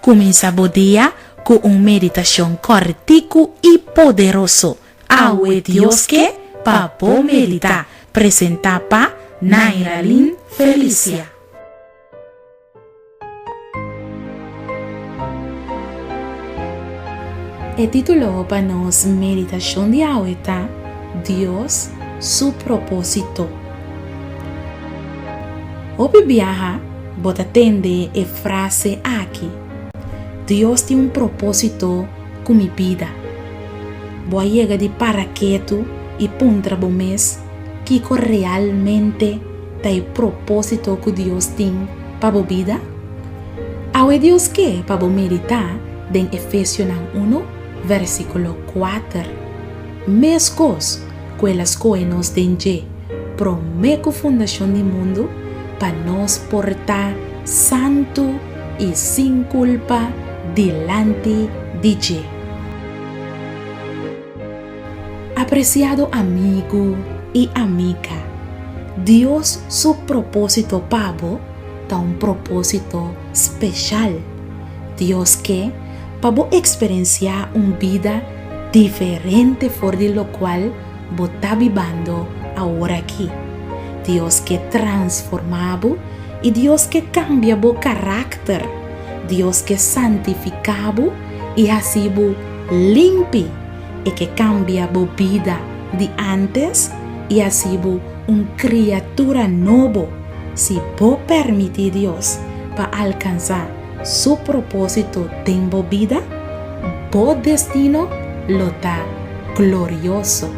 Kuminsá bo dia ku un meditashon kòrtiku i poderoso. Awe Dios ke pa bo meditá. Presentá pa Nairalyn Felicia. E título pa nos meditashon di awe ta Dios Su Propósito. Hopi biaha bo ta tende e frase aki, Dios tin un propósito ku mi bida. Bo a yega di para ketu i puntra bo mes kiko realmente ta e propósito ku Dios tin pa bo bida? Awe Dios ke pa bo meditá den Efesionan unu, versíkulo kuater. Meskos ku el a skohe nos den dje promé ku fundashon di mundu pa nos por ta santu i sin kulpa dilanti di dje. Apresiado amigu i amiga, Dios su propósito pa bo ta un propósito speshal. Dios ke pa bo eksperensiá un bida diferente for di lokual bo ta bibando aworakí. Dios ke transformá bo i Dios ke kambia bo karakter. Dios ke santifiká bo i hasi bo limpi. E ke kambia bo bida di ántes i hasi bo un kriatura nobo si bo permití Dios pa alkansá su propósito den bo bida, bo destino lo ta glorioso.